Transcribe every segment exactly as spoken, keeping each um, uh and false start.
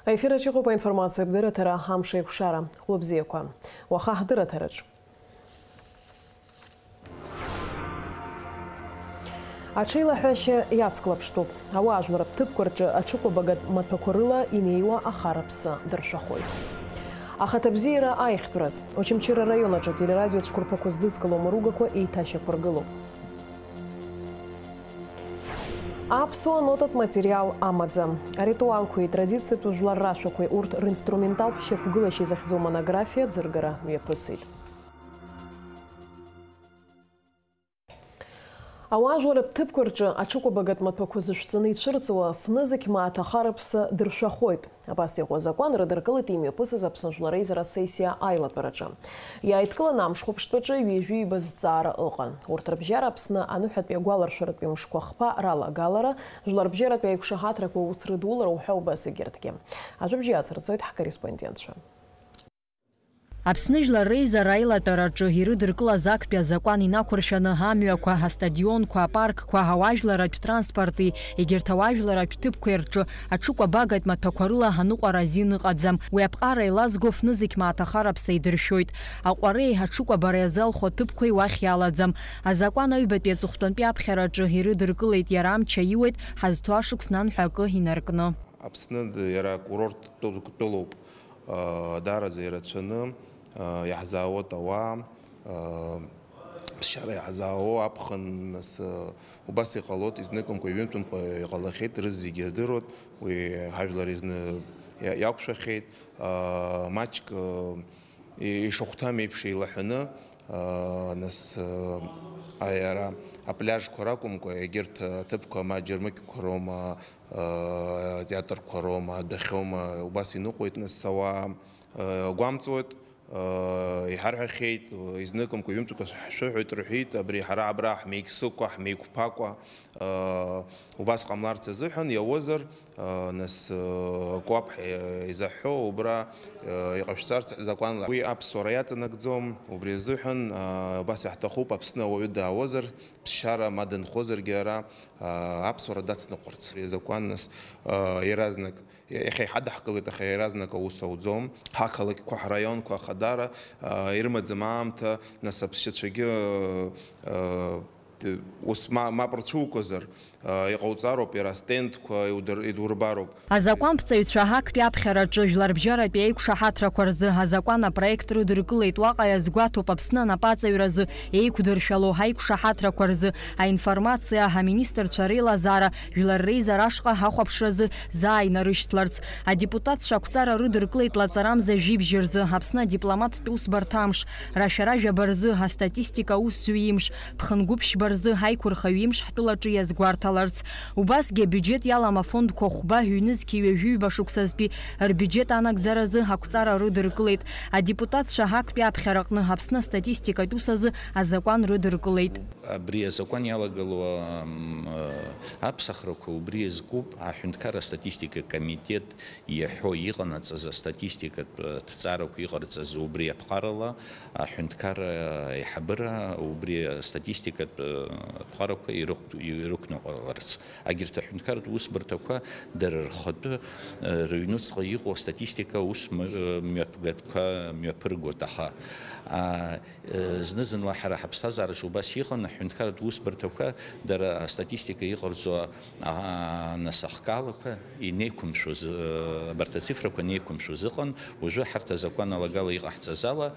Аефир аҿы иҟоуп аинформациатә дырраҭара «Амш еиқәшара». Хәлыбзиақәа. Уаха ҳдырраҭараҿ. Аҽеилаҳәашьа иацклаԥштәуп. Ауаажәларратә ҭыԥқәа рҿы аҽыкәабагатә маҭәақәа рыла инеиуа ахараԥсы дыршәахоит. Ахаҭабзиара аиӷьтәраз. Очамчыра араион аҿы ателерадио цәқәырԥақәа здызкыло амаругақәа еиҭашьақәыргылоуп. Аԥсуа нотатә материал амаӡам. Аритуалқәеи традициатәу жәлар рашәақәеи урҭ ринструменталтә шьақәгылашьа изыхьӡу монографиа ӡыргара мҩаԥысит. Ауаажәларратә ҭыԥқәа рҿы аҽыкәабагатә маҭәақәа зышәҵаны ицәырҵуа фнызқь мааҭ ахараԥсы дыршәахоит. Абас иҟоу азакәан рыдыркылеит имҩаԥысыз Аԥсны Жәлар Реизара асессиа аилатәараҿы. Иааидкыланы амш хәаԥштәаҿы ҩажәи ҩба зҵаара ыҟан. Урҭ рыбжьара Аԥсны аныҳәатәи агәаларшәаратәи мшқәа хԥа ралагалара, жәларбжьаратәи аиқәшаҳаҭрақәа аус рыдулара уҳәа убас егьырҭгьы. Ажәабжь иацырҵоит ҳкорреспондентцәа. Аԥсны Жәлар Реизара аилатәараҿы ирыдыркылаз актәи азакәан инақәыршәаны амҩақәа, астадионқәа, апаркқәа, ауаажәларратә транспорти егьырҭ ауаажәларратә ҭыԥқәеи рҿы аҽыкәабагатә маҭәақәа рыла аныҟәара азин ыҟаӡам. Уи аԥҟара еилазго фнызқь мааҭ ахараԥсы идыршәоит. Аҟәареи аҽыкәабара иазалху аҭыԥқәеи уахь иалаӡам. Азакәан аҩбатәи аҵыхәтәантәи аԥхьараҿы ирыдыркылеит, иара амч аиуеит, ҳазҭо ашықәс нанҳәа акы инаркны. Аԥсны иара курорттәылоуп, даараӡа ирацәаны иаҳзаауеит ауаа, ԥсшьара иаҳзаауоу аԥхын, нас, убас иҟалоит, изныкымкәа, ҩынтәымкәа иҟалахьеит, рызегьы ирдыруеит, уи ҳажәлар изны иа-, иақәшәахьеит, маҷк, и-, ишахәҭам еиԥш еилаҳәаны, нас, аиара апляжқәа ракәымкәа, егьырҭ аҭыԥқәа ма аџьармыкьқәа роума, атеатрқәа роума, адәахьоума, убас иныҟәоит, нас, ауаа, гәамҵуеит. Иҳарҳәахьеит, изныкымкәа ҩымҭақәа ҳшәыҳәоит рҳәеит, абри ҳара абра ҳмеиксыкәа, ҳмеиқәԥакәа, убас ҟамларц азыҳәан, иауазар, нас, кәаԥ изаҳҳәо убра иҟашәҵарц закәанла. Уи аԥсуара иаҵанакӡом, убри азыҳәан, убас иаҳҭахуп, Аԥсны ауаҩы даауазар, ԥсшьара ма дынхозаргьы ара, аԥсуара дацныҟәарц. Ари азакәан, нас, иаразнак Иахьа иҳадаҳкылеит, аха иаразнак аус ауӡом. Ҳақалақьқәа, ҳраионқәа ахадара, а, ирымаӡам аамҭа, нас аԥсшьацәагьы, а, д-, ус ма-, мап рцәукызар, а, иҟауҵароуп, иара астендқәа иудыр-, идурбароуп. Азакәанԥҵаҩцәа актәи аԥхьараҿы жәларбжьаратәи аиқәшаҳаҭрақәа рзы азакәан апроект рыдыркылеит. Уаҟа иазгәаҭоуп Аԥсны анапаҵаҩразы еиқәдыршәало аиқәшаҳаҭрақәа рзы аинформациа, аминистрцәа реилазаара, Жәлар Реизара ашҟа ҳахәаԥшразы заа инарышьҭларц. Адепутатцәа ақәҵара рыдыркылеит лаҵарамза жәибжь рзы Аԥсны адипломаттә усбарҭа амш, рашәара жәаба рзы астатистика аусзуҩ имш, ԥхынгәыԥшьба рзы ҳаиқәырхаҩ имш ҳтәылаҿы иазгәарҭаларц. Убасгьы абиуџьет иалам афондқәа хәба ҩнызқьи ҩажәи ҩба шықәсазтәи рбиуџьет анагӡаразы ақәҵара рыдыркылеит. Адепутатцәа актәи аԥхьараҟны Аԥсны астатистикатә ус азы азакәан рыдыркылеит. Абри азакәан иалагылоу, ам, а, аԥсахрақәа убри иазкуп аҳәынҭқарра астатистика комитет иаҳәо иҟанаҵаз астатистикатә, а, ҭҵаарақәа иҟарҵаз убри аԥҟарала аҳәынҭқарра аиҳабыра убри астатистикатә, а, аԥҟарақәа ирықә-, ирықәныҟәаларц. Агьырҭ аҳәынҭқарратә усбарҭақәа дара рхатәы, а, рыҩнуҵҟа иҟоу астатистика ус м-, а, мҩаԥгатәқәа мҩаԥыргоит, аха, а, Зны-зынла ҳара ҳаԥсҭазаараҿы убас иҟан, аҳәынҭқарратә усбарҭақәа дара астатистика иҟарҵо, аа, нас ахкаалақәа инеиқәымшәоз, абарҭ ацифрақәа неиқәымшәоз ыҟан. Уажәы ҳарҭ азакәан алагала иҟаҳҵаз ала,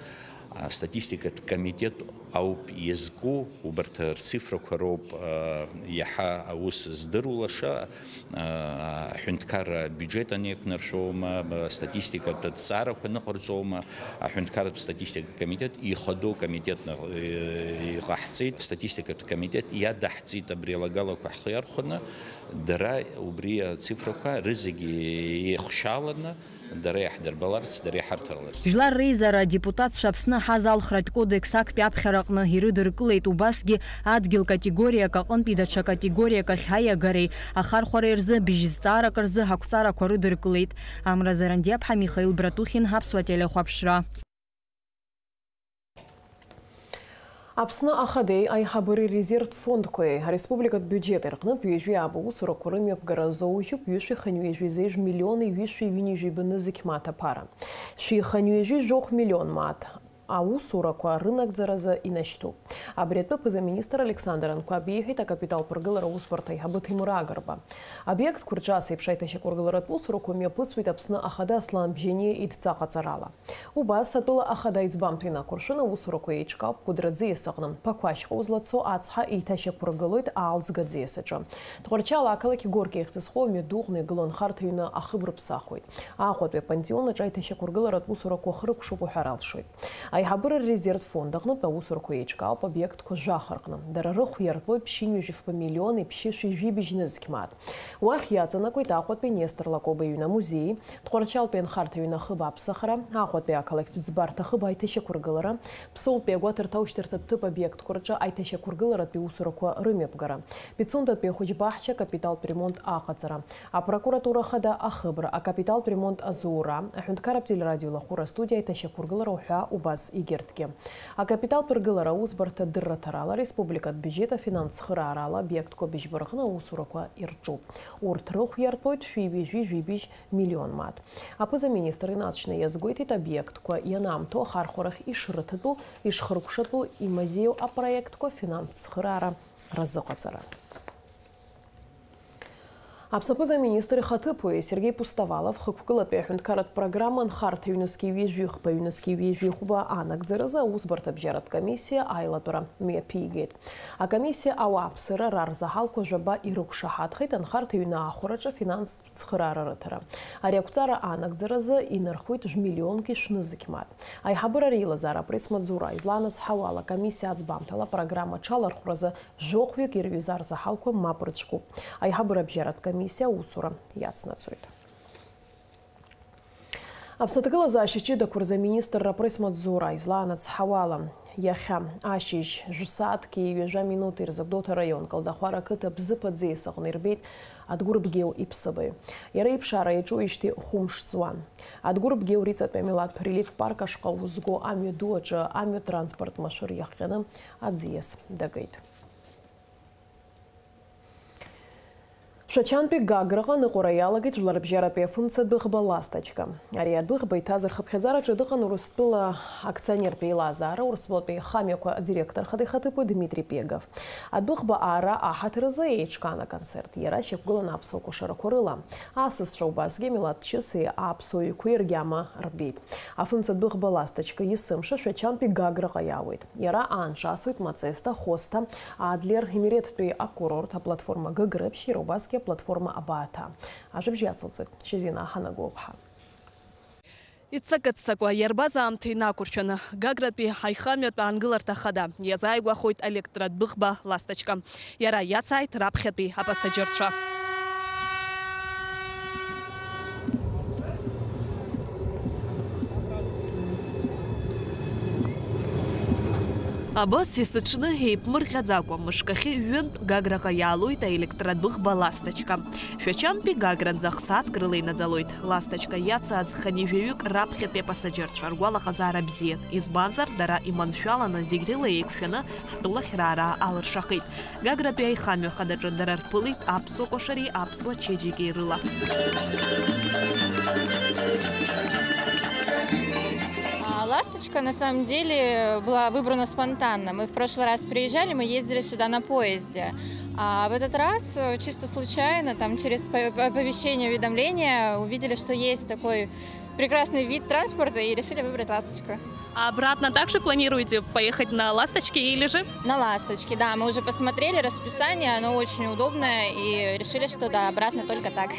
астатистикатә комитет ауп иазку, убарҭ рцифрақәа роуп, аа, иаҳа аус здыруа лаша. Аҳәынҭқарра абиуџьет анеиқәнаршәома, астатистикатә ҭҵаарақәа ныҟарҵома, аҳәынҭқарратә статистика комитет ихадоу комитетны, э, иҟаҳҵеит, астатистикатә комитет иадаҳҵеит абри алагалақәа ҳхы иархәаны, дара убри ацифрақәа рызегьы еихшьааланы, дара иаҳдырбаларц, дара иҳарҭаларц. Жәлар Реизара адепутатцәа Аԥсны аҳазалхратә кодекс актәи аԥхьараҟны ирыдыркылеит, убасгьы адгьыл категориак аҟынтәи даҽа категориак ахь аиагареи ахархәареи рзы быжьзҵаарак рзы ақәҵарақәа рыдыркылеит. Амра Зарандиаԥҳа, Михаил Братухин, Аԥсуа телехәаԥшра. Аԥсны Ахадеи аиҳабыреи резервтә фондқәеи ареспубликатә биуџьети рҟнытә ҩажәи ааба усурақәа рымҩаԥгара азоужьуп ҩышәи хынҩажәи зежә миллиони ҩышәи ҩынҩажәи быны зықьмаҭ аԥара. Шәи хынҩажәи жәохә миллион мааҭ аусурақәа рынагӡаразы инашьҭуп. Абри атәы аԥыза-министр Александр Анқәаб ииҳәеит акапиталтә ргылара аусбарҭа аиҳабы Ҭемыр Агрба. Обиектқәа рҿы ас еиԥш аиҭашьақәыргыларатә усурақәа мҩаԥысуеит Аԥсны Ахада Аслан Бжьаниа идҵа ҟаҵарала. Убас атәыла ахада аиҵбамҭа инақәыршәаны аусурақәа еиҿкаауп Кәыдры аӡиас аҟны. Ԥақәашьҟа узлацо ацҳа еиҭашьақәыргылоит Аалӡга аӡиас аҿы. Тҟәарчал ақалақь Горки ахьӡызхо амҩадуҟны игылоу анхарҭа аҩны ахыб рыԥсахуеит. Аҟәатәи апантеон аҿы аиҭашьақәыргыларатә усурақәа хыркәшоуп уҳәар алшоит. Аиҳабыра ррезерв фонд аҟнытә аусурақәа еиҿкаауп обиектқәа жәаха рҟны. Дара рыхә иартуеит ԥшьынҩажәи фба миллиони ԥшьышәи жәибжь нызқь мааҭ. Уахь иаҵанакуеит Аҟәатәи Нестор Лакоба иҩны амузеи, Тҟәарчалтәи анхарҭа аҩны ахыб аԥсахара, Аҟәатәи ақалақьтә ӡбарҭа ахыб аиҭашьақәыргылара, Ԥсоутәи агәаҭарҭа аушьҭырҭатә ҭыԥ обиектқәа рҿы аиҭашьақәыргыларатәи усурақәа рымҩаԥгара, Пицундатәи ахәыҷбаҳча акапиталтә ремонт аҟаҵара, апрокуратура ахада ахыбра, акапиталтә ремонт азура, аҳәынҭқарратә телерадио лахәыра астудиа аиҭашьақәыргылара уҳәа убас егьырҭгьы. Акапиталтә ргылара аусбарҭа дырраҭарала, республикатә бюджет афинанс цхыраарала обиектқәа быжьба рҟны аусурақәа ирҿуп. Урҭ рыхә иартуеит шәи ҩажәи жәибжь миллион мааҭ. Аԥыза-министр инаҵшьны иазгәеиҭеит обиектқәа ианаамҭоу ахархәарахь ишрыҭатәу, ишхыркәшатәу, имазеиу апроектқәа финанс цхыраара разыҟаҵара. Аԥсны аԥыза-министр ихаҭыԥуаҩ Сергеи Пустовалов хықәкылатәи аҳәынҭқарратә программа анхарҭа ҩнызқьи ҩажәи хԥа ҩнызқьи ҩажәи хәба анагӡаразы аусбарҭа абжьаратә комиссиа аилатәара мҩаԥигеит. Акомиссиа ауааԥсыра рарзаҳалқәа жәаба ирықәшаҳаҭхеит анхарҭа ҩны аахәараҿы финанстә цхыраара рыҭара. Ари ақәҵара анагӡаразы инархоит жәмиллионки шәнызқь мааҭ. Аиҳабыра реилазаара апресс-маҵзура излаанацҳауа ала, акомиссиа аӡбамҭала апрограмма аҽалархәразы жәохәҩык ирҩыз арзаҳалқәа мап рыцәкуп. Аиҳабыра абжьаратә комиссиа аусура иацнаҵоит. Аԥсны аҭагылазаашьа ҷыдақәа рзы аминистрра апресс-маҵзура излаанацҳауа ала, иахьа ашьыжь жәсааҭки ҩажәа минуҭи рзы Гәдоуҭа араион Калдахәара ақыҭа Бзыԥ аӡиас аҟны ирбеит Адгәыр Бгьеу иԥсыбаҩ. Иара иԥшаара иаҿуижьҭеи хәымш ҵуан. Адгәыр Бгьеу Риҵатәи амилаҭтә реликтә парк ашҟа узго амҩа ду аҿы амҩа транспорт машәыр иахҟьаны аӡиас дагеит. Шәачантәи Гаграҟа аныҟәара иалагеит жәларбжьаратәи афымца адәыӷба Ласточка. Ари адәыӷба иҭаз рхыԥхьаӡараҿы дыҟан Урыстәыла акционертә еилазаара Урыстәылатәи аихамҩақәа адиректор хада ихаҭыԥуаҩ Дмитри Пегов. Адәыӷба аара аҳаҭыр азы еиҿкаан аконцерт. Иара шьақәгылан аԥсуа кәашарақәа рыла. Асасцәа убасгьы амилаҭ чыси аԥсуа ҩқәеи ргьама рбеит. Афымца адәыӷба Ласточка есымша Шәачантәи Гаграҟа иаауеит. Иара аанҿасуеит Мацеста, Хосҭа, Адлер, Имереттәи акурорт, аплатформа Гыгрыԥшь, иара убасгьы аплатформа Абааҭа. Ажәабжь иацылҵоит Шьазина Ҳанагәлаԥҳа. Иццакы-ццакуа иарбаз аамҭа инақәыршәаны, Гагратәи аихамҩатә аангыларҭа хада иазааигәахоит аелектрадәыӷба Ласточка. Иара иацааит раԥхьатәи апассаџьырцәа. Абас есыҽны еиԥмырҟьаӡакәа мышк ахьы ҩынтә Гаграҟа иаалоит аелектрадәыӷба Ласточка. Шәачантәи Гагранӡа х-сааҭк рыла инаӡалоит. Ласточка иацааз хынҩажәаҩык раԥхьатәи апассаџьырцәа ргәалаҟазаара бзиан, избанзар, дара иманшәаланы зегь рыла еиқәшәаны ҳтәылахь раара алыршахеит. Гагратәи аихамҩа хадаҿы дара рԥылеит аԥсуа кәашареи аԥсуа чеиџьыкеи рыла. А, «Ласточка» на самом деле была выбрана спонтанно. Мы в прошлый раз приезжали, мы ездили сюда на поезде. А в этот раз, э, чисто случайно, там, через по-, оповещение, уведомление, увидели, что есть такой прекрасный вид транспорта, и решили выбрать «Ласточку». А обратно также планируете поехать на «Ласточке» или же? На «Ласточке», да. Мы уже посмотрели расписание, оно очень удобное, и решили, что да, обратно только так.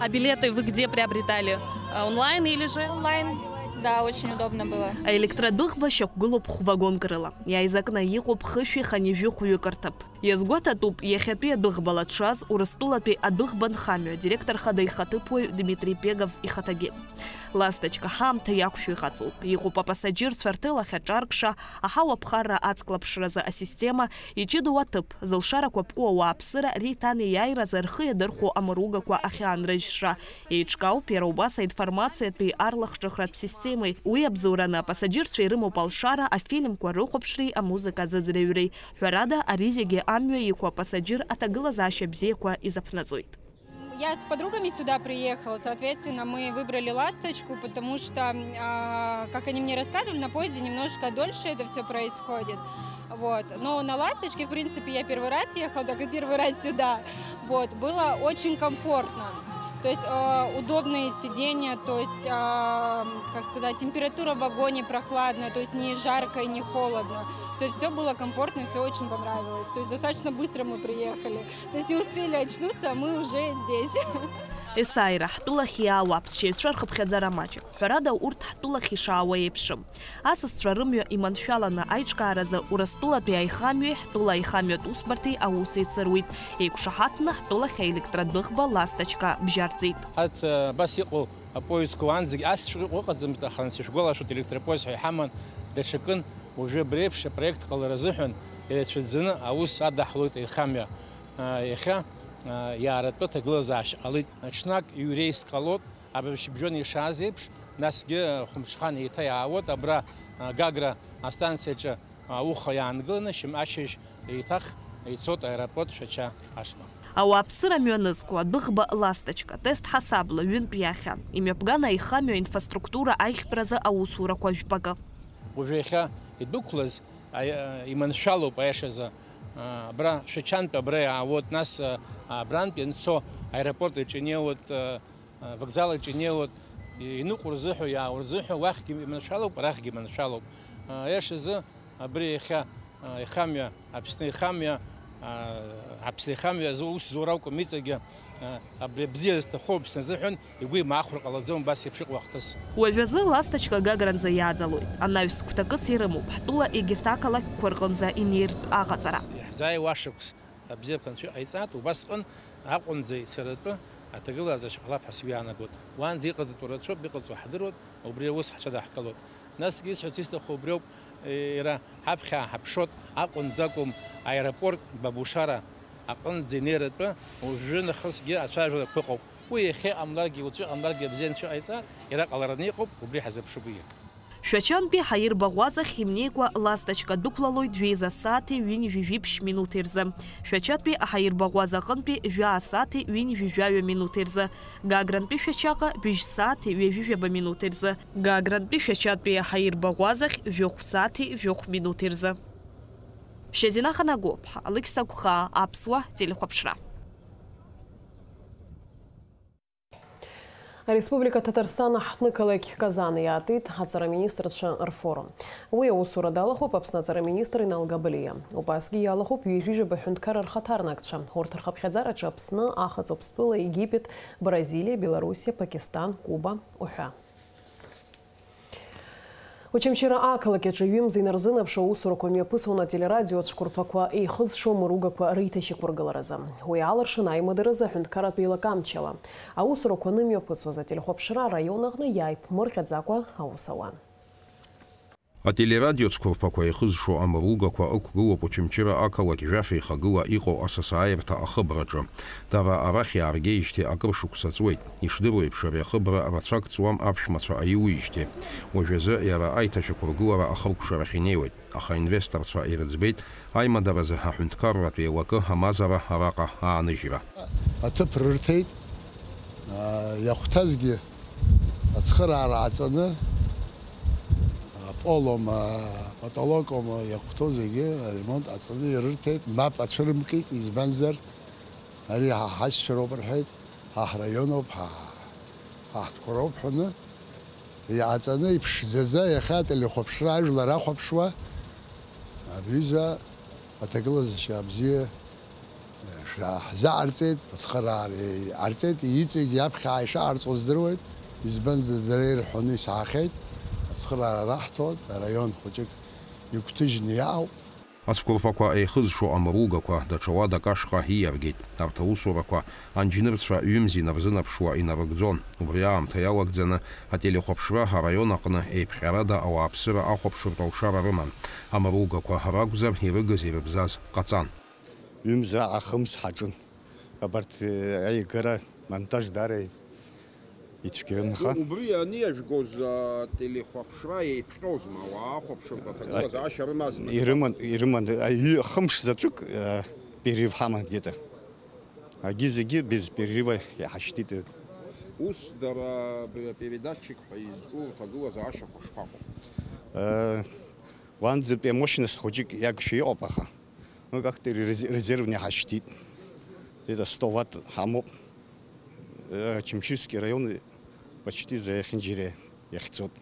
А билеты вы где приобретали? А, онлайн или же? Онлайн. Да, очень удобно было. Аелектрадәыӷба шьақәгылоуп хә-вагонк рыла. Иааизакны иҟоуп хышәи хынҩажәи хәҩык рҭыԥ. Иазгәаҭатәуп иахьатәи адәыӷбала дшаз Урыстәылатәи адәыӷба нхамҩа адиректор хада ихаҭыԥуаҩ Дмитрий Пегов ихаҭагьы. Ласточка ҳаамҭа иақәшәо иҟаҵоуп. Иҟоуп апасаџьырцәа рҭелахь аҿаркша, аҳауа ԥхарра ацклаԥшразы асистема, иҷыдоу аҭыԥ, зылшарақәа ԥку ауааԥсыра реиҭанеиааиразы рхы иадырхәо амыругақәа ахьаанрыжьра. Еиҿкаауп иара убас аинформациатәи арлахҿыхратә системеи. Уи абзоураны апасаџьырцәа ирымоуп алшара, афильмқәа рыхәаԥшреи амузыка азыӡырҩреи. Ҳәарада, ари зегьы амҩа иқәу апасаџьыр аҭагылазаашьа бзиақәа изаԥнаҵоит. Я с подругами сюда приехала, соответственно, мы выбрали «Ласточку», потому что, а, как они мне рассказывали, на поезде немножко дольше это всё происходит. Вот. Но на «Ласточке», в принципе, я первый раз ехала, так и первый раз сюда. Вот. Было очень комфортно. То есть, э, удобные сиденья, то есть, а, как сказать, температура в вагоне прохладная, то есть не жарко и не холодно. То есть всё было комфортно, всё очень понравилось. То есть достаточно быстро мы приехали. То есть не успели очнуться, а мы уже здесь. Есааира ҳтәылахь иаауа аԥсшьаҩцәа рхыԥхьаӡара маҷуп. Ҳәарада, урҭ ҳтәылахь ишаауа еиԥшым. Асасцәа рымҩа иманшәаланы аиҿкааразы Урыстәылатәи аихамҩеи ҳтәыла аихамҩатә усбарҭеи аус еицыруит. Еиқәшаҳаҭны ҳтәылахь аелектрадәыӷба «Ласточка» бжьарҵеит. Арҭ, э, абас иҟоу апоездқәа уаанӡагьы асҵәҟьа иҟоу ыҟаӡамызт, аха нас ишәгәалашәоит, аелектропоезд ҳәа иҳаман, даҽакын, уажәы абри еиԥш апроект ҟалара азыҳәан иреицәаӡаны аус адаҳлоит аихамҩа. Э, иахьа, э, иааратәы аҭагылазаашьа ҟалеит. Ҽнак ҩреис ҟалоит, абыржә шьыбжьон ишааз еиԥш, насгьы, э, хәымҽхан еиҭа иаауеит, абра, э, Гагра астанциаҿы ауха иаангыланы, шьым-, ашьыжь еиҭах ицоит аеропорт Шәача ашҟа. Ауааԥсыра мҩанызқьуа адәыӷба «Ласточка» тест ҳасабла ҩынтә иахьа. Имҩаԥган аихамҩа инфраструктура аихтәразы аусурақәа жәпакы. Уажәы иахьа идәықәлаз, аи-, иманшәалоуп аиашазы. Абра Шәачантә абра иаауеит, нас, абрантә ианцо аеропорт аҿы инеиуеит, вокзал аҿы инеиуеит, иныҟәо рзыҳәа, иаауа рзыҳәа, уахьгьы иманшәалоуп, арахьгьы иманшәалоуп. Аиашазы, абри иахьа, а, ихамҩа, Аԥсны ихамҩа, а, Аԥсны ихамҩа азы ус зура акәым, иҵегьы, а, абри абзиа зҭаху Аԥсны азыҳәан игәы имаахәар ҟалаӡом убас еиԥш иҟоу ахҭыс. Уажәазы «Ласточка» Гагранӡа иааӡалоит. Анаҩс гәҭакыс ирымоуп ҳтәыла егьырҭ ақалақьқәа рҟынӡа инеиртә аҟаҵара. Иаҳзааиуа ашықәс абзиақәа Анцәа иҟаиҵааит, убасҟан Аҟәанӡа ицаратәы аҭагылазаашьа ҟалап ҳәа сгәы иаанагоит. Уаанӡа иҟаҵатәу рацәоуп, иҟаҵоу ҳдыруеит, убри аус ҳҽадаҳкылоит. Насгьы исҳәарц исҭаху убриоуп, иара ҳаԥхьа ааҳаԥшуеит, Аҟәанӡа акәым, аеропорт Бабушара аҟынӡа инеиратәы уажәы нахысгьы ацәажәарақәа ыҟоуп. Уи иахьа иҟамларгьы, уаҵәы иҟамларгьы, абзиа Анцәа иҟаиҵар, иара ҟалараны иҟоуп, убри ҳазыԥшуп уигьы. Шәачантәи ҳаирбаӷәазахь имнеикәа «Ласточка» дықәлалоит жәеиза сааҭи ҩынҩажәи жәиԥшь минуҭи рзы. Шәачатәи аҳаирбаӷәаза аҟынтәи жәаа сааҭи ҩынҩажәи жәаҩа минуҭи рзы. Гагрантәи Шәачаҟа быжь сааҭи ҩажәи жәаба минуҭи рзы. Гагрантәи Шәачатәи аҳаирбаӷәазахь жәохә сааҭи жәохә минуҭи рзы. Шьазина Ханагәыԥҳа, Алықьса Гәхаа, Аԥсуа телехәаԥшра. Ареспублика Ҭаҭарсҭан аҳҭнықалақь Казан иаатит аҵара министрцәа рфорум. Уи аусура далахәуп Аԥсны аҵара министр Инал Габалиа. Убасгьы иалахәуп ҩажәижәаба ҳәынҭқарра рхаҭарнакцәа. Урҭ рхыԥхьаӡараҿы Аԥсны, Ахаҵоуԥстәыла, Египет, Бразилиа, Белоруссиа, Пакистан, Куба уҳәа. Очамчыра ақалақь аҿы ҩымз инарзынаԥшуа аусурақәа мҩаԥысуан ателерадио цәқәырԥақәа еихызшо амыругақәа реиҭашьақәыргыларазы. Уи алыршан аимадаразы аҳәынҭқарратә еилакы амчала. Аусурақәа анымҩаԥысуаз ателехәаԥшра араион аҟны иааиԥмырҟьаӡакәа аус ауан. Ателерадио цәқәырԥақәа еихызшо амыругақәа ықәгылоуп Очамчыра ақалақь жәаф еихагыла иҟоу асасааирҭа ахыбраҿы. Дара арахь иааргеижьҭеи акыр шықәса ҵуеит. Ишдыру еиԥш, ари ахыбра рацәак ҵуам аԥшәмацәа аиуижьҭеи. Уажәазы иара аиҭашьақәыргылара ахыркәшарахь инеиуеит, аха аинвесторцәа ирыӡбеит аимадаразы аҳәынҭқарратә еилакы амазара араҟа ааныжьра. Аҭыԥ рырҭеит, аа, иахәҭазгьы ацхыраара ҟаҵаны, аполома, апотолокома иахәҭоу зегьы аремонт ҟаҵаны ирырҭеит, мап ацәырымкит, избанзар, ари ҳа ҳашьцәа роуп рҳәеит, ҳа ҳраион ауп, ҳа, ҳа ҳтәқәа роуп ҳәаны, иҟаҵаны, иԥшӡаӡа, иахьа ателехәаԥшра ажәлар ахәаԥшуа, абри ҩыза аҭагылазаашьа бзиа шәа-, ҳзаҟарҵеит, ацхыраара ҟарҵеит, иҵегь иаԥхьа ишаҟарҵо здыруеит, избанзар, дара ирҳәоны исаҳахьеит, ацхыраара раҳҭоит, араион хәыҷык игәҭыжьны иаауп. Ацәқәырԥақәа еихызшо амаругақәа даҽа уадак ашҟа ииаргеит. Арҭ аусурақәа анџьнырцәа ҩымз инарзынаԥшуа инарыгӡон. Убри аамҭа иалагӡаны ателехәаԥшра араион аҟны еиԥҟьарада ауааԥсыра ахәаԥшыртә алшара рыман. Амаругақәа ракәзар, ирыгыз-ирыбзаз ҟаҵан. Ҩымз раҟа хымз ҳаҿын. Абарҭ, э, аигара, монтаж даара ицәгьан, аха. У-, убри аниажәгоз, ателехәаԥшра еиԥҟьозма, ауаа ахәаԥшыртә аҭагылазаашьа рымазма? Ирыман, ирыман, аҩы, хымш заҵәык, э, перерыв ҳаман где-то. Агьи зегьы без перерыва иҳашьҭит. Ус дара б-, передатчик ҳәа изҿу рҭагылазаашьақәа шԥаҟоу? Э, уанӡатәи амощность хәыҷык иагшәа иҟоуп, аха. Ну, как-то рез-, резервный ҳашьҭит. Где-то сто ватт ҳамоуп. Э, Очамчырский район почти за иахьынџьара иахьцоит.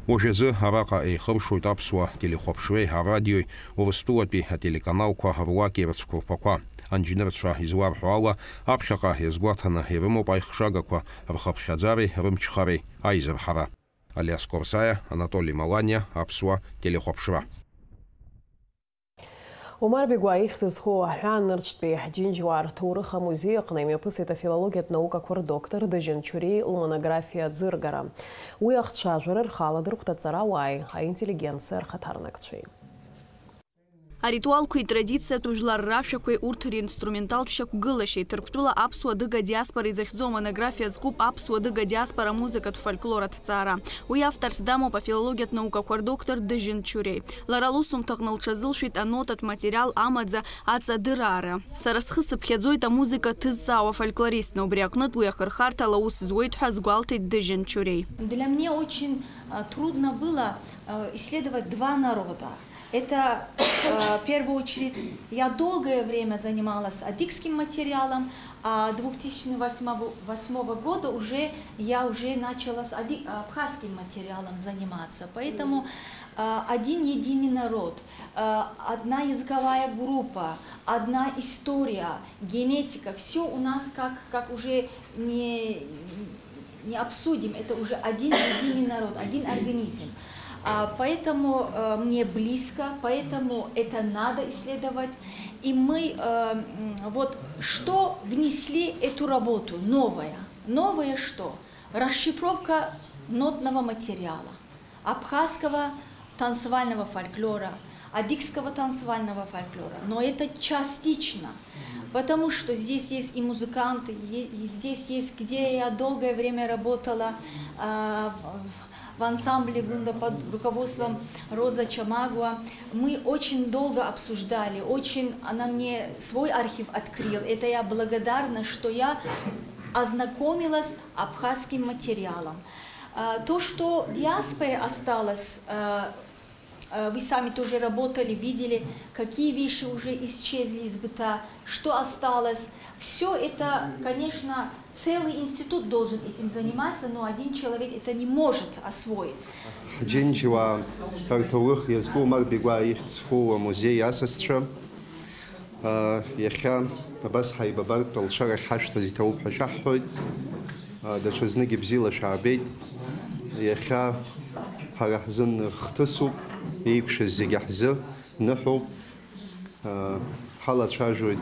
Уажәазы араҟа еихыршоит аԥсуа телехәаԥшреи арадиои, Урыстәылатәи ателеканалқәа руаки рыцәқәырԥақәа. Анџьнырцәа изларҳәо ала, аԥхьаҟа иазгәаҭаны ирымоуп аихшагақәа рхыԥхьаӡареи рымчхареи аизырҳара. Алиас Корсаиа, Анатоли Маланиа, аԥсуа телехәаԥшра. Омар Беигәаа ихьӡ зху аҳәаа нырцәтәи ҳџьынџьуаа рҭоурых амузеи аҟны имҩаԥысит афилологиатә наукақәа рдоктор Дыжьын Чуреи лмонографиа аӡыргара. Уи ахцәажәара рхала дырхәҭаҵарауааи аинтеллигенциа рхаҭарнакцәеи. Аритуалқәеи традициатә жәлар рашәақәеи урҭ ринструменталтә шьақәгылашьеи, Ҭырқәтәыла аԥсуа-адыга диаспора изыхьӡу амонографиа зкуп аԥсуа-адыга диаспора амузыкатә фольклор аҭҵаара. Уи авторс дамоуп афилологиатә наукақәа рдоктор Дыжьын Чуреи. Лара лусумҭаҟны лҽазылшәеит анотатә материал амаӡа аҵадыраара. Сара схы сыԥхьаӡоит амузыка ҭызҵаауа фольклористны, убри аҟнытә уи ахырхарҭала аус зуеит ҳәа азгәалҭеит Дыжьын Чуреи. Для мне очень, а, трудно было, а, исследовать два народа. Это, а, в первую очередь, я долгое время занималась адыгским материалом, а две тысячи восьмого года уже я уже начала с ади-, абхазским материалом заниматься. Поэтому, а, один единый народ, а, одна языковая группа, одна история, генетика, всё у нас как, как уже не, не обсудим, это уже один единый народ, один организм. А, поэтому, э, мне близко, поэтому это надо исследовать. И мы, э, м, вот что внесли эту работу новое? Новое что? Расшифровка нотного материала абхазского танцевального фольклора, адыгского танцевального фольклора, но это частично, потому что здесь есть и музыканты, е-, и здесь есть, где я долгое время работала, а, в ансамбле Гунда под руководством Роза Чамагуа. Мы очень долго обсуждали, очень она мне свой архив открыл. Это я благодарна, что я ознакомилась абхазским материалом. А, то, что диаспоре осталось, а, а, вы сами тоже работали, видели, какие вещи уже исчезли из быта, что осталось. Всё это, конечно, целый институт должен этим заниматься, но один человек это не может освоить. Ҳџьынџьуаа рҭоурых иазку Омар Беигәаа ихьӡ зху амузеи асасцәа. Иахьа абас ҳаибабартә алшарахь ҳашәҭаз иҭабуп ҳәа шәаҳҳәоит. Даҽазнык ибзиала шәаабеит. Иахьа ҳара ҳзын хҭысуп, еиқәшәаз зегьы ҳзы ныҳәоуп. Ҳалацәажәоит,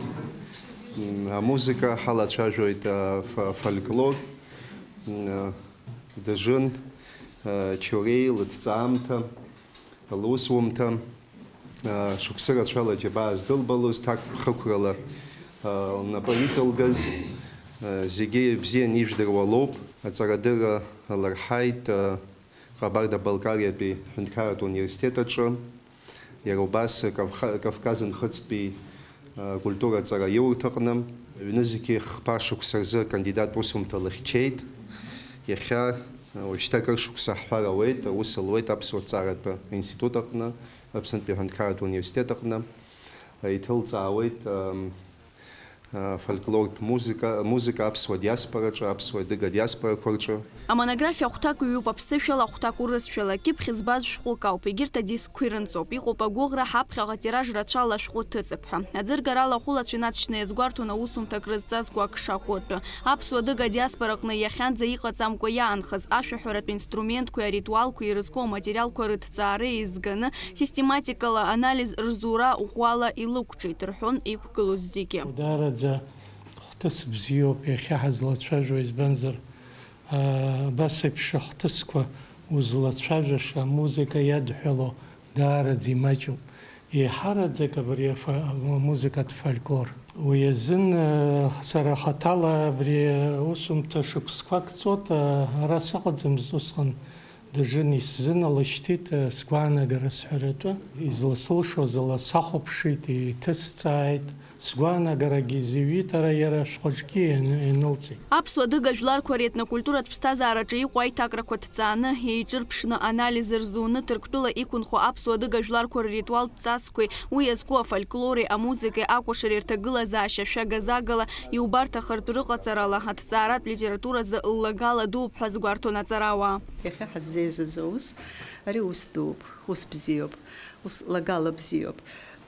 м, амузыка, ҳалацәажәоит, а, фо-, фольклор, м, а, Дыжын, а, Чуреи лыҭҵаамҭа. Лусумҭа, аа, шықәсы рацәала џьабаа здылбалоз, ҭакԥхықәрала, аа, лнапы иҵылгаз, аа, зегьы бзианы ижәдыруа лоуп. Аҵарадырра лырҳаит, аа, Ҟабарда-Балкариатәи ҳәынҭқарратә университет аҿы, иара убас Кавха-, Кавказ Нхыҵтәи акультура аҵараиурҭаҟны. Ҩнызқьи хԥа шықәса рзы акандидат усумҭа лыхьчеит. Иахьа, уажәшьҭа акыр шықәса ҳҳәар ауеит, аус луеит Аԥсуа ҭҵааратә институт аҟны, Аԥснытәи аҳәынҭқарратә университет аҟны. Иҭылҵаауеит, ам, Фольклортә музыка, музыка аԥсуа диаспораҿы, аԥсуа адыга диаспорақәа рҿы. Амонографиа ахәҭак ҩуп аԥсышәала, ахәҭак урысшәала, кьыԥхь збаз шәҟәык ауп, егьырҭ адискқәа ирынҵоуп. Иҟоуп агәыӷра, ҳаԥхьаҟа тираж рацәала ашәҟәы ҭыҵып ҳәа. Аӡыргарала ахәылацәа инаҵшьны иазгәарҭон аусумҭа акрызҵазкуа акшаҟәы атәы. Аԥсуа адыга диаспораҟны иахьанӡа иҟаҵамкәа иаанхаз ашәаҳәаратә инструментқәеи аритуалқәеи ирызку аматериалқәа рыҭҵаара еизганы, систематикала анализ рзура ӷәӷәала илықәҿиеит, рҳәон иқәгылоз зегьы. Даараӡа хҭыс бзиоуп иахьа ҳазлацәажәо, избанзар, аа, абас еиԥш ахҭысқәа узлацәажәаша, амузыка иадҳәало даараӡа имаҷуп. Еиҳараӡак абри афа-, амузыкатә фольклор. Уи азын, э, сара хаҭала абри аусумҭа шықәсқәак ҵуеит, э, ара сыҟаӡамызт усҟан, дажын исзыналышьҭит, э, сгәаанагара сҳәаратәы. Изласылшоз ала сахәаԥшит, иҭысҵааит. Сгәаанагарагьы изыҩит, ара иара ашәҟәаҿгьы иан-, ианылҵеит. Аԥсуа-адыга жәларқәа ретнокультуратә ԥсҭазаараҿы иҟоу аиҭакрақәа ҭҵааны, еиҿырԥшны анализ рзуны, Ҭырқәтәыла иқәынхо аԥсуа-адыга жәларқәа рритуалтә ҵасқәеи, уи иазку афольклори, амузыкеи, акәашареи рҭагылазаашьа шәага-загала иубарҭахартә рыҟаҵарала, аҭҵааратә литературазы ллагала дууп ҳәа згәарҭон аҵарауаа. Иахьа ҳаззеизаз аус, ари ус дууп, ус бзиоуп, ус лагала бзиоуп.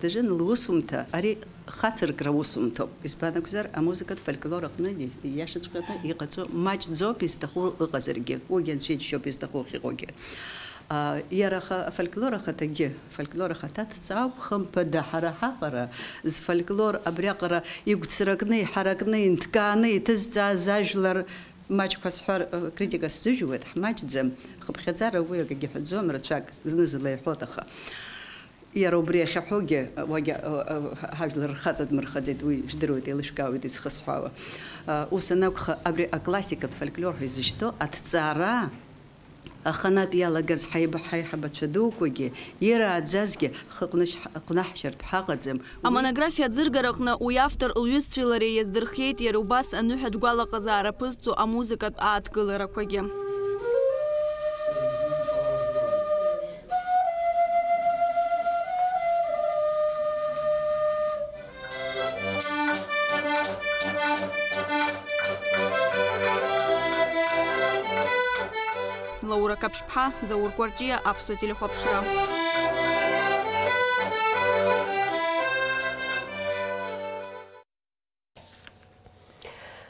Дажын лусумҭа, ари хацыркра усумҭоуп. Избан акәзар, амузыкатә фольклор аҟны, ииашаҵәҟьаны иҟаҵо маҷӡоуп изҭаху ыҟазаргьы, уигьы анцәа иџьшьоуп изҭаху ахьыҟоугьы. А, иара аха-, афольклор ахаҭагьы, афольклор ахаҭа дҵаауп, хымԥада, ҳара ҳаҟара, зфольклор абриаҟара игәцракны, иҳаракны, инҭкааны иҭызҵааз ажәлар маҷқәа сҳәар, э, критика сзыжәуеит, ҳмаҷӡам, хыԥхьаӡара уи акгьы ҳәаӡом, рацәак зны-зынла иҳәоит, аха. Иара убри ахьаҳәогьы, уагьы, ҳажәлар рхаҵа дмырхаӡеит, уи жәдыруеит, еилышәкаауеит изхысҳәаауа. Ус анакәха, абри аклассикатә фольклор ҳәа изышьҭоу аҭҵаара аханатә иалагаз ҳаиб-, ҳаиҳабацәа дуқәагьы ирааӡазгьы ҳхы ҟәнышь-, ҟәнаҳшьартә ҳаҟаӡам. Уи Амонографиа аӡыргараҟны уи автор лҩызцәеи лареи иаздырхиеит иара убас аныҳәатә гәалаҟазаара ԥызҵо амузыкатә ааҭгыларақәагьы. Лаура Каԥшьԥҳа, Заур Кәарҷиа, Аԥсуа телехәаԥшра.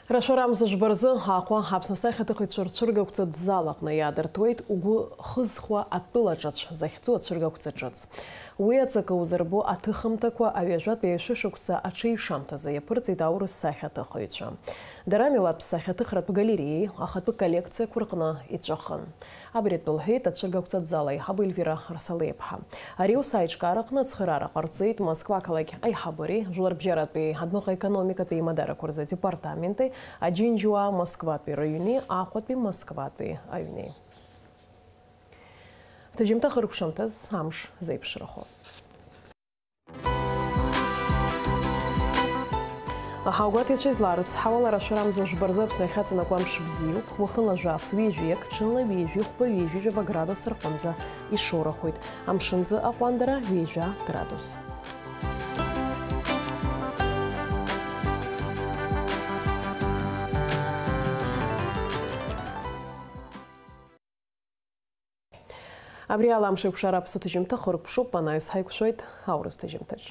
Рашәара амза жәба рзы Аҟәа Аԥсны асахьаҭыхыҩцәа рцәыргақәҵатә зал аҟны иаадыртуеит Угәы хызхуа атәылаҿацә захьӡу ацәыргақәҵа ҿыц. Уи аҵакы узырбо аҭыхымҭақәа аҩажәатәи ашәышықәса аҽеиҩшамҭазы иаԥырҵеит аурыс сахьаҭыхыҩцәа. Дара милаҭтә сахьаҭыхратә галереиеи ахатәы коллекциақәа рҟны иҵәахын. Абри атәы лҳәеит ацәыргақәҵатә зал аиҳабы Ельвира Арсалиаԥҳа. Ари аус аиҿкаараҟны ацхыраара ҟарҵеит Москва ақалақь аиҳабыреи, Жәларбжьаратәи адәныҟа економикатәи аимадарақәа рзы адепартаменти, Аџьынџьуаа Москватәи рыҩни, Аҟәатәи Москватәи аҩни. Ҭыжьымҭа хыркәшамҭаз амш зеиԥшрахо. Аҳауагәаҭаҩцәа излаарыцҳауала, рашәара амза жәба рзы Аԥсны иахьаҵанакуа амш бзиоуп, уахынла жәаф, ҩажәи акы, ҽынла ҩажәи хәба, ҩажәи жәаба градус рҟынӡа ишоурахоит. Амшынӡы аҟәандара ҩажәа градус. Абри ала амш еиқәшара аԥсуа ҭыжьымҭа хыркәшоуп, анаҩс ҳаиқәшәоит аурыс ҭыжьымҭаҿ.